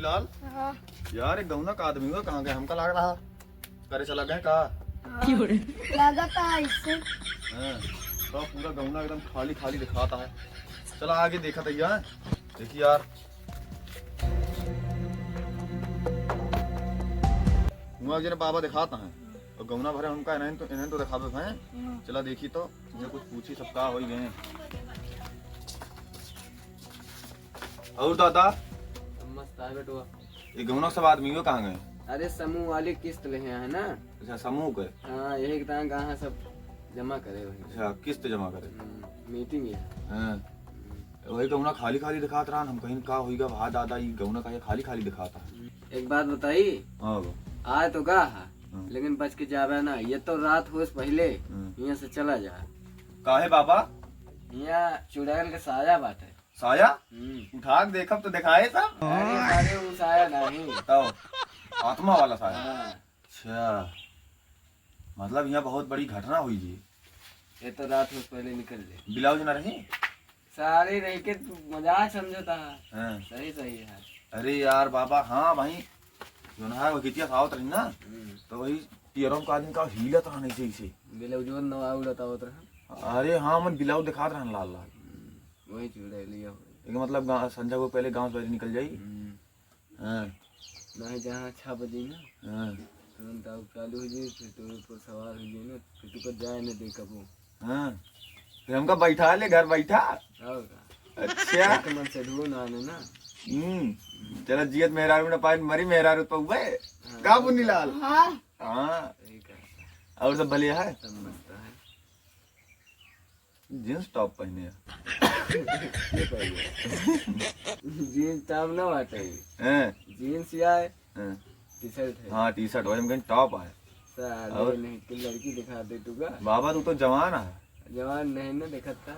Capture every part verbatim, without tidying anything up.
लाल। हाँ। यार, एक गौना का आदमी हुआ, कहाँ गए? हमका लाग रहा करे चला गए का? हाँ। लागत है इससे। हाँ, तो पूरा गौना एकदम खाली खाली दिखाता है। चला आगे देखा तैया। देखी यार, हुआ जने बाबा दिखाता है। और गौना भरे हमका इन्हें तो, इन्हें तो दिखावे भाई। हाँ। चला देखी तो, जो कुछ पूछी सब का होई गए। और दादा? सब मस्त है बेटुआ। ये गौना सब आदमी हो कहाँ गए? अरे समूह वाली किस्त ले हैं, है ना? अच्छा, समूह के? हाँ, यही के तहाँ कहाँ सब जमा करे वही। अच्छा, किस्त जमा करे। हम्म, मीटिंग है। हाँ। हम्म। वही गौना खाली खाली दिखात रहन, हम कहीं का होइगा भा दादा, ई गौना का ये खाली खाली दिखाता है। एक बात बताई। हाँ बा। आए तो का है, हाँ। लेकिन बच के जावे ना, ये तो रात होस पहले हाँ। यहाँ से चला जा। काहे बाबा? यहाँ चुड़ैल के साया बाटे। साया? हम्म। उठा के देखब तो दिखाए सब। अरे, अरे, वो साया नहीं। तो आत्मा वाला साया। हाँ। अच्छा, मतलब यहाँ बहुत बड़ी घटना हुई जी। ये तो रात में पहले निकल जाए। ब्लाउज ना रही? सारे रह के तू मजाक समझता है। हाँ। सही, सही है। अरे यार बाबा, हाँ भाई, जो ना है वो कितिया खावत रही ना, हम्म। तो वही पियरों का आदमी का हिलत रहने से इसे। ब्लाउज वो नवा उड़ता होत रहा। अरे हाँ, मन ब्लाउज दिखात रहन लाल लाल। हम्म, वही चुड़ैलिया हो। एक मतलब गा-, संझा को पहले गाँव से बाहर निकल जाई। हम्म। हाँ। नहीं, जहाँ छह बजे ना, हाँ। तुरंत आउ चालू हो जाई, फिर तो ऊपर सवार हो जाई ना, फिर तुका जाए न दे कबो। हाँ। फिर हमका बैठा ले, घर बैठा। और का? अच्छा। एक मन से ढूंढ आने ना। हम्म। चला जियत मेहरारू ना पाए, मरी मेहरारू पउबे। हाँ। का पुन्नी लाल? हाँ। हाँ। सही कहा। और सब भले है? सब मस्त है। जींस टॉप पहने है। ये पहले। जींस टॉप ना बाटे। हैं? जींस या है। हैं। टी शर्ट है। हाँ, टी शर्ट, वही हम कहीं टॉप है। साले और? नहीं, तू लड़की दिखा दे तू का। बाबा, तू तो जवान है। जवान नहीं ना दिखता।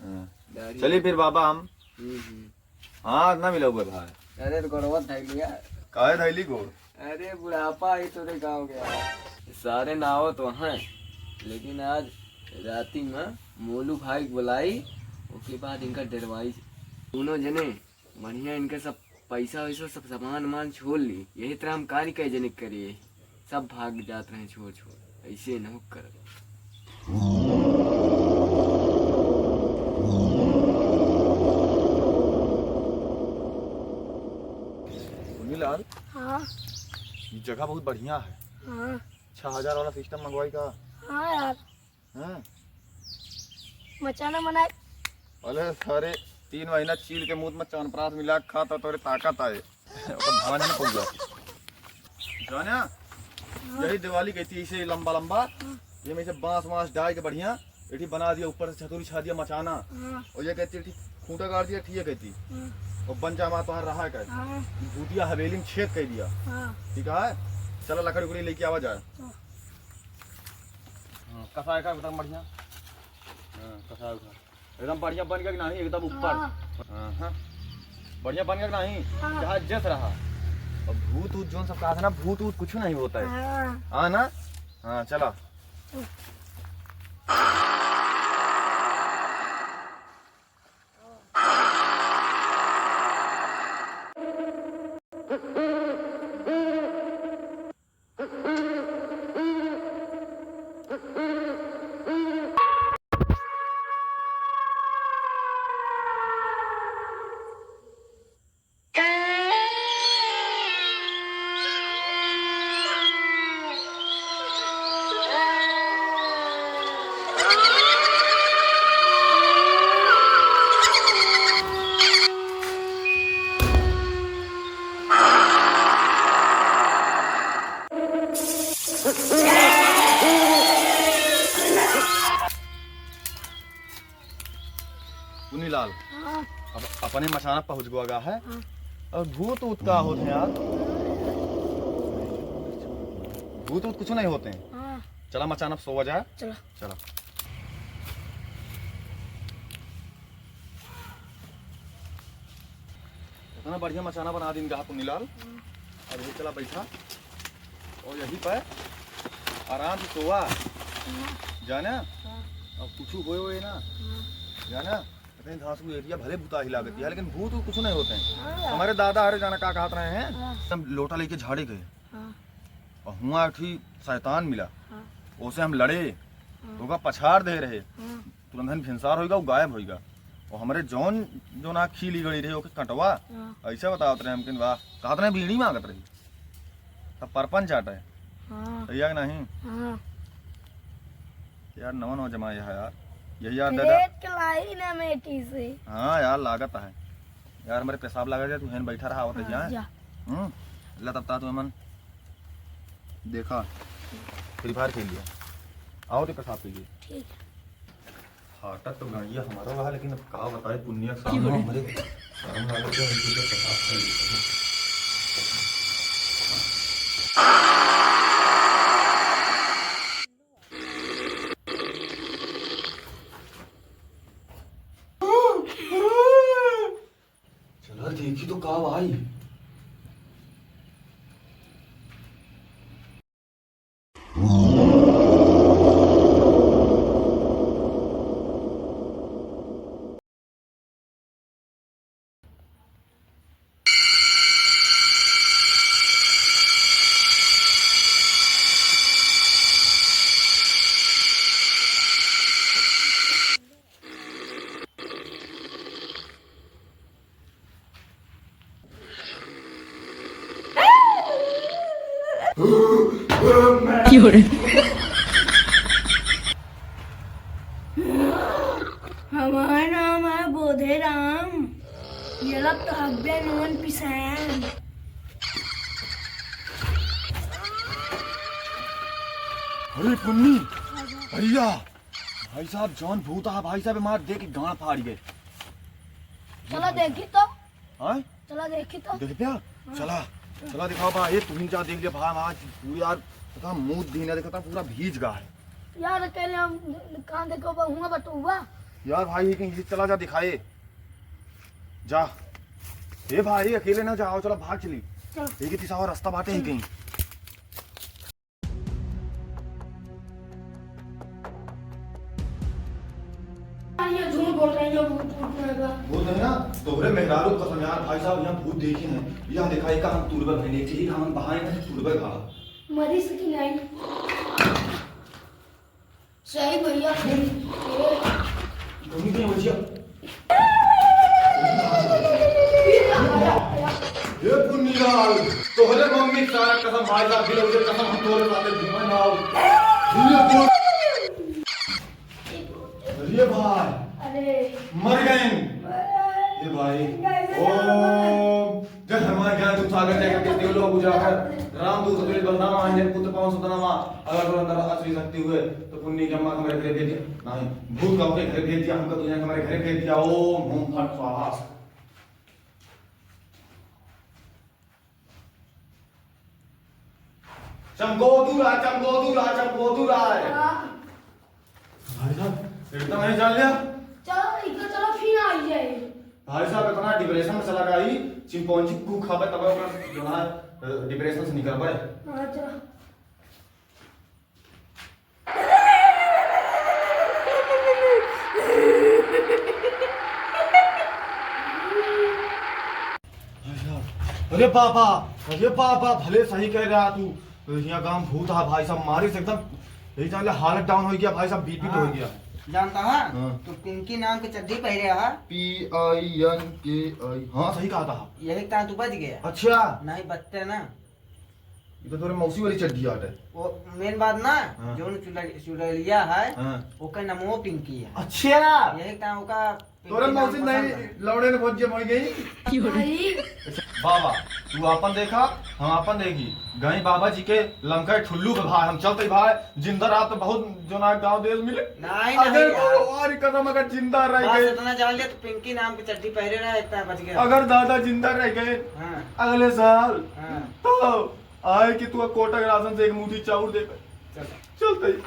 हाँ। दाढ़ी। चलिए फिर बाबा, हम हम्म, हम्म। हाँ, ना मिला हुआ भाई। अरे, तो गोड़वा धइलिया। काहे धइली गोड़? अरे, बुढ़ापा आई तोरे गाँव के। सारे ना आवत तो हैं, लेकिन आज राती में मोलू भाई के बुलाई, ओके बाद इनका डरवाई। दोनों जने बढ़िया इनके सब पैसा वैसा सब सामान वामान छोड़ ली। यही तरह हम कार्य कई जने करिए। सब भाग जात रहे छोड़ छोड़, ऐसे न हो कर। मुन्नीलाल, हाँ। ये जगह बहुत बढ़िया है। हाँ। छह हजार वाला सिस्टम मंगवाई का? हाँ यार। हाँ। मचाना बनाए। अरे सारे तीन महीना चील के मुंह में च्यवनप्राश मिला के खाता तोरे ताकत आए। ओकर भांज न पउआ। जाने, हाँ। यही दिवाली कहती है, इसे लंबा लंबा, हाँ। ये में से बांस वांस डाल के बढ़िया, एठी बना दिया, ऊपर से छतुरी छा दिया मचाना, हाँ। और ये कहती है, ठीक खूंटा गाड़ दिया, ठीक है कहती, हाँ। और बन जा माँ तुम्हारा रहा है कहती। हाँ। भूतिया हवेली में छेद कर दिया। हाँ। ठीक है, चला लकड़ी उकड़ी लेके आवा जाए। हाँ। हाँ, कसाय का एकदम बढ़िया। हाँ, कसाय का। एकदम बढ़िया बन गया कि नहीं? एकदम ऊपर। हाँ। हाँ, हाँ। बढ़िया बन गया कि नहीं? हाँ। जहाँ जस रहा। अब भूत ऊत जोन सब कहा था ना, भूत ऊत कुछ नहीं होता है। हाँ। हाँ ना? हाँ, चला। मुन्नीलाल, हाँ। अब अपने मचाना पहुँच गवा गा है। हाँ। और भूत ऊत का होत हैं यार? भूत ऊत कुछ नहीं होते हैं। हाँ। चला मचाना सोवा जाए। चला। चला। इतना बढ़िया मचाना बना दिन गा पुन्नीलाल। हम्म। अब ये चला बैठा और यहीं पर आराम से सोवा। हम्म। जाना? हाँ। अब कुछ होए होए ना? हाँ। जाना? घास को एरिया भले भूता ही लागत है, लेकिन भूत कुछ नहीं होते हैं। हाँ। हमारे दादा हरे जाना का कहत रहे हैं, हाँ। हम लोटा लेके झाड़े गए हाँ। और हुआ एक ठी शैतान मिला, हाँ। ओसे हम लड़े, हाँ। ओका पछाड़ दे रहे, हाँ। तुरंत हम भिनसार होइगा, वो गायब होइगा। और हमरे जौन, जौन आँख खीली गड़ी रहे, ओके कटवा, हाँ। ऐसे बतावत रहे हम कि वाह, कहत रहे बीड़ी मांगत रही, तब परपंच आटे। हाँ। सही है कि नहीं? हाँ। यार, नवा नवा जमाना है यार। यही यार दादा। प्रेत के लाई ना मेटी से। हाँ यार, लागत है। यार, हमरे पेशाब लागत है, तू हेन बैठा रहा, आवत है हाँ, जा। जा। हम्म, ला तब ता तू एमन देखा, Free Fire खेल लिया। आओ तो पेशाब पी लिए। ठीक है। फाटत तो गड़िया हमारा रहा, लेकिन अब का बताए, पुनिया के सामने हमरे शर्म लागत है, हम तुझे पेशाब कर लेते हैं। चला देखी तो का भाई। हमार नाम है बोधे राम। ये लोग तो हब्बे नून पिसाएन। अरे पुन्नी, भैया, भाई साहब, जौन भूत आ, भाई साहब, मार दे के गांड फाड़ गए। चला देखी तो। हाँ? चला देखी तो। देख प्या? हाँ। चला, चला दिखाओ बा, ये तुम जा देख ले भाई, आज पूरी यार, पता मूत दीना देखता पूरा भीज गा है। यार, अकेले हम कहाँ देखो बा, हुआ बटुआ। यार भाई, ये कहीं से चला जा दिखाए। जा। ए भाई, अकेले ना जाओ, चला भाग चली। चल। एक ही तीसरा और रास्ता बाटे ही कहीं। ये झूठ बोल रही है, भूत, भूत नहीं है। भूत नहीं ना? तोहरे मेहरारू कसम यार, भाई साहब, यहाँ भूत देखे हैं। यहाँ दिखाई का हम तुरबे भइने, ठीक हम बहाए नहीं तुरबे भा। मरी से कि नहीं? सही भैया। घूमी के बचिया। ए पुन्नीलाल, तोहरे मम्मी का कसम, भाई साहब, दिल उसे कसम, हम तोहरे साथे घूमे ना आओ। ये बोल। अरे भाई। अरे। मर गए। अरे। ये भाई। कैसे? ओम जय हनुमान ज्ञान गुण सागर जय कपीस तिहुँ लोक उजागर। राम दूत अतुलित बल धामा, अंजनी पुत्र पवन सुत नामा। अगम बल अंतरम अतुलित शक्ति हुए। तो पुन्नी के अम्मा के हमरे घरे भेज दिया। नहीं, भूत का ओके घरे भेज दिया, हमका दुनिया के हमरे घरे भेज दिया। ओम हूँ फट स्वाहा। चमकोदू राय, चमकोदू राय, चमकोदू राय। हाँ। भाई साहब, एकदम नहीं जान लिया। चलो, इधर चलो, फिर आ जाए। भाई साहब, इतना depression में चला गया, ई chimpanzee कुकुर खावे, तब ओकर जो है, अ, depression से निकल पाए। हाँ, चलो। भाई साहब, अरे बाबा, अरे बाबा, भले सही कह रहा तू। यहाँ गाँव भूत हा भाई साहब, मारे से एकदम यही जान ले हालत down हो गया भाई साहब, BP तो हो हाँ। गया। जानता है? हाँ। तो पिंकी नाम के चड्डी पहरे हा। P I N K I, हाँ, सही कहा था। यही कारण तू बच गया। अच्छा। नहीं बचते ना। ये तो तोरे मौसी वाली चड्डी आटे। वो main बात ना, हाँ। जो चुड़ै-, चुड़ैलिया है, हाँ। ओकर नामो पिंकी है। अच्छा। यही कारण ओका तोरे मौसी नहीं, लौड़े ने भोज जे मोई गई। भाई। बाबा, तू आपन देखा, हम आपन देखी। गई बाबा जी के लंका ठुल्लू पे भाई, हम चलते भाई, जिंदा रहा तो बहुत जोना गाँव देश मिले। नहीं, अगर नहीं यार। वो और कसम अगर जिंदा रह बस गए। इतना जान लिया तो पिंकी नाम की चड्डी पहरे रहा, इतना बच गया। अगर दादा जिंदा रह गए हाँ। अगले साल, हाँ। तो आए कि तू कोटक राशन से एक मुट्ठी चाउर दे। चल। चलते ही।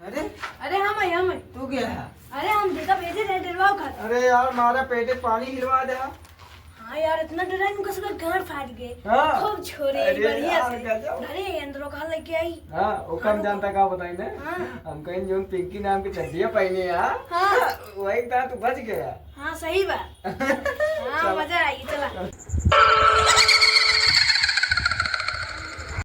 अरे? अरे हम है, हम है। तू क्या है? अरे हम देखा भेजे रहे डरवाओ खातिर। अरे यार, मारा पेटे पानी हिलवा दे। हाँ, हाँ यार, इतना डराई, उनका सबका गांड फाट गए। हाँ। खूब छोरे, अरे बढ़िया यार, से। गजब। अरे, अंदरो कहाँ लेके आई? हाँ, वो कम जानता का बताई ना? हाँ। हम कहीं जोन पिंकी नाम के चड्डिया पहने हैं, हाँ। हाँ। वही दांत बच गया। हाँ, सही बात। हाँ, चला। मजा आई, चला।